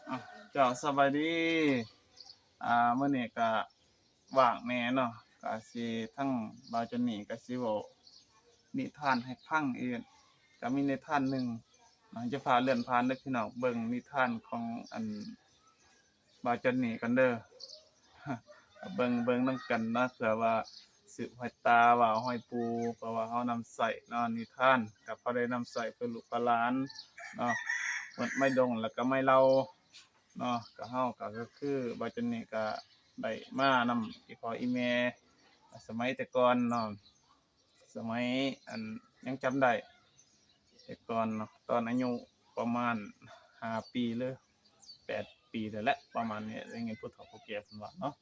ອ້າວ ເຈົ້າ ສະບາຍດີ. ອ່າ ມື້ນີ້ກະວ່າງແດ່ເນາະ ກະຊິ ທາງບ່າວຈອນນີ້ກະຊິເວົ້ານິທານໃຫ້ຟັງອີກ. ກະມີນິທານໜຶ່ງເນາະ ຢ່າຟ້າວເລື່ອນຜ່ານເດີພີ່ນ້ອງ ເບິ່ງນິທານຂອງ ອັນ ບ່າວຈອນນີ້ກັນເດີ. ເບິ່ງ ເບິ່ງນຳກັນເນາະ ເພື່ອວ່າສືບຮອຍຕາ ວ່າຮອຍປູ່ ເພາະວ່າເຮົານຳໃຊ້ເນາະ ນິທານ ກະພໍໄດ້ນຳໃຊ້ເພື່ອລູກເພື່ອຫຼານເນາະ ໝົດໄມ້ດົງ ແລ້ວກະໄມ້ເຫຼົ່າເນາະ. ກະເຮົາກະ ກະຄືບ່າວຈອນນີ້ກະໄດ້ມານຳອີ່ພໍ່ອີ່ແມ່ ສະໄໝແຕ່ກ່ອນເນາະ ສະໄໝ ອັນ ຍັງຈຳໄດ້ ແຕ່ກ່ອນເນາະ ຕອນອາຍຸປະມານຫ້າປີ ຫຼື ແປດປີນີ້ແຫຼະ ປະມານນີ້ ໄດ້ຍິນຜູ້ເຖົ້າຜູ້ແກ່ເພິ່ນວ່າເນາະ.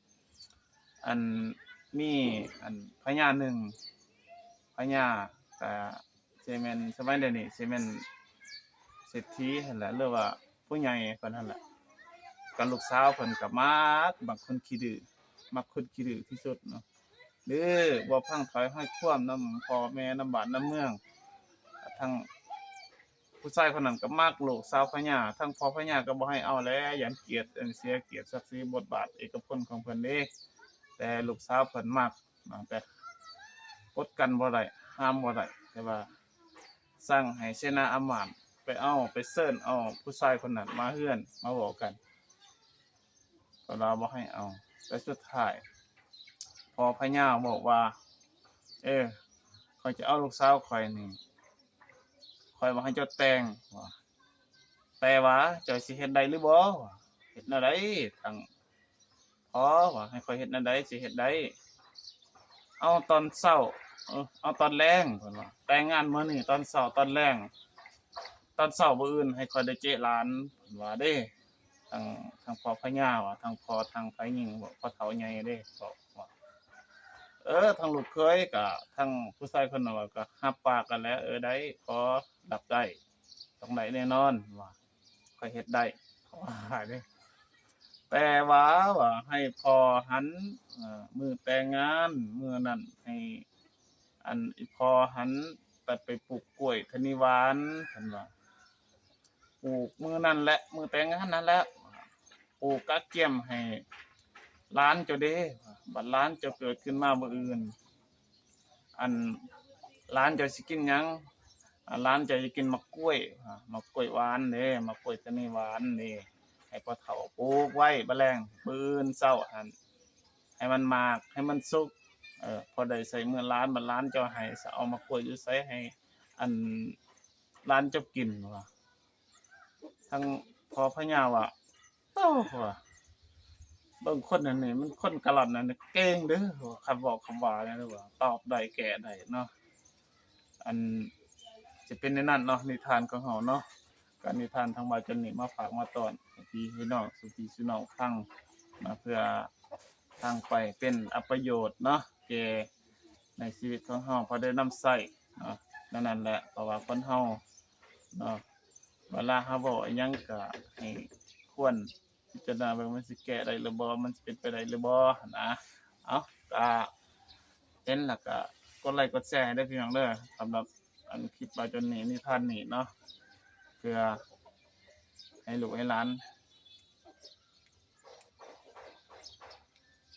ອັນ ມີ ອັນ ພະຍາໜຶ່ງ ພະຍາ ກະຊິແມ່ນ ສະໄໝດຽວນີ້ຊິແມ່ນເສດຖີຫັ້ນແຫຼະ ຫຼືວ່າຜູ້ໃຫຍ່ເພິ່ນຫັ້ນແຫຼະ ກະລູກສາວເພິ່ນກະມັກ ມັກຄົນຂີ້ດື້ ມັກຄົນຂີ້ດື້ທີ່ສຸດເນາະ ດື້ ບໍ່ຟັງຖ້ອຍຮອຍຄວາມນຳພໍ່ແມ່ ນຳບ້ານນຳເມືອງ. ທັງຜູ້ຊາຍຄົນນັ້ນກະມັກລູກສາວພະຍາ ທັງພໍ່ພະຍາກະບໍ່ໃຫ້ເອົາແຫຼະ ຢ້ານກຽດ ຢ້ານເສຍກຽດສັກສີບົດບາດເອກະພົນຂອງເພິ່ນເດ້. ແຕ່ລູກສາວເພິ່ນມັກ ແຕ່ກົດກັ້ນບໍ່ໄດ້ ຫ້າມບໍ່ໄດ້ ແຕ່ວ່າສັ່ງໃຫ້ເສນາອາມາດໄປເອົາ ໄປເຊີນເອົາຜູ້ຊາຍຄົນນັ້ນມາເຮືອນ ມາເວົ້າກັນ ເພິ່ນວ່າບໍ່ໃຫ້ເອົາ. ແຕ່ສຸດທ້າຍພໍ່ພະຍາບອກວ່າ ເອີ ຂ້ອຍຈະເອົາລູກສາວຂ້ອຍນີ້ ຂ້ອຍບໍ່ໃຫ້ເຈົ້າແຕ່ງ ວ່າ ແຕ່ວ່າເຈົ້າຊິເຮັດໄດ້ຫຼືບໍ່ ວ່າ ເຮັດແນວໃດ ທັງພໍ່ ວ່າ ໃຫ້ຂ້ອຍເຮັດແນວໃດ ຊິເຮັດໄດ້. ເອົາຕອນເຊົ້າ ເອີ ເອົາຕອນແລງ ເພິ່ນວ່າ ແຕ່ງງານມື້ນີ້ຕອນເຊົ້າ ຕອນແລງ ຕອນເຊົ້າມື້ອື່ນໃຫ້ຂ້ອຍໄດ້ເຈະຫຼານ ເພິ່ນວ່າເດ້. ທັງ ທັງພໍ່ພະຍາວ່າ ທັງພໍ່ ທັງຝ່າຍຍິງ ພໍ່ເຖົ້າໃຫຍ່ເດ້ ເວົ້າວ່າ ເອີ ທັງລູກເຂີຍກະ ທັງຜູ້ຊາຍຄົນນັ້ນວ່າກະຮັບປາກກັນແຫຼະ ເອີ ໄດ້ ຂໍ ຮັບໄດ້ ຕ້ອງໄດ້ແນ່ນອນ ວ່າ ຂ້ອຍເຮັດໄດ້ ເຂົາວ່າເດ້. ແຕ່ວ່າ ວ່າໃຫ້ພໍ່ຫັ້ນ ເອີ ມື້ແຕ່ງງານມື້ນັ້ນໃຫ້ ອັນ ອີ່ພໍ່ຫັ້ນໄປ ໄປປູກກ້ວຍທະນີຫວານ ເພິ່ນວ່າ ປູກມື້ນັ້ນແຫຼະ ມື້ແຕ່ງງານນັ້ນແຫຼະ ປູກກະກຽມໃຫ້ຫຼານເຈົ້າເດ້. ບັດຫຼານເຈົ້າເກີດຂຶ້ນມາມື້ອື່ນ ອັນ ຫຼານເຈົ້າຊິກິນຫຍັງ? ອາ ຫຼານເຈົ້າຊິກິນໝາກກ້ວຍ ໝາກກ້ວຍຫວານເດ້ ໝາກກ້ວຍທະນີຫວານເດ້ ໃຫ້ພໍ່ເຖົ້າປູກໄວ້ ບາດແລງມື້ອື່ນເຊົ້າຫັ້ນ ໃຫ້ມັນໝາກ ໃຫ້ມັນສຸກ ເອີ ພໍໄດ້ໃຊ້ມື້ຫຼານ ບັດຫຼານເຈົ້າໃຫ້ ສະເອົາໝາກກ້ວຍຢູ່ໃສໃຫ້ ອັນ ຫຼານເຈົ້າກິນ ວ່າ. ທັງພໍ່ພະຍາວ່າ ໂອ້ ວ່າ ເບິ່ງຄົນອັນນີ້ ມັນຄົນກະລ່ອນອັນນີ້ ເກັ່ງເດີ ວ່າ ຄຳເວົ້າຄຳວ່ານີ້ ວ່າ ຕອບໄດ້ແກ້ໄດ້ເນາະ. ອັນ ຈະເປັນແນວນັ້ນເນາະ ນິທານຂອງເຮົາເນາະ. ກະນິທານທາງບ່າວຈອນນີ້ມາຝາກມາຕ້ອນໃຫ້ພີ່ໃຫ້ນ້ອງ ສູ່ພີ່ສູ່ນ້ອງຟັງເນາະ ເພື່ອທາງໄປເປັນອັບປະໂຫຍດເນາະ ແກ່ໃນຊີວິດຂອງເຮົາ ພໍໄດ້ນຳໃຊ້ເນາະ. ແນວນັ້ນແຫຼະ ເພາະວ່າຄົນເຮົາເນາະ ເວລາເຮົາເວົ້າອີ່ຫຍັງກະໃຫ້ຄວນພິຈາລະນາເບິ່ງ ມັນຊິແກ້ໄດ້ຫຼືບໍ່ ມັນຊິເປັນໄປໄດ້ຫຼືບໍ່ຫັ້ນນະ. ເອົາ ກະເຫັນແລ້ວກະກົດໄລກົດແຊໃຫ້ເດີພີ່ນ້ອງເດີ ສຳລັບ ອັນ ຄລິບບ່າວຈອນນີ້ ນິທານນີ້ເນາະ ເພື່ອໃຫ້ລູກໃຫ້ຫຼານ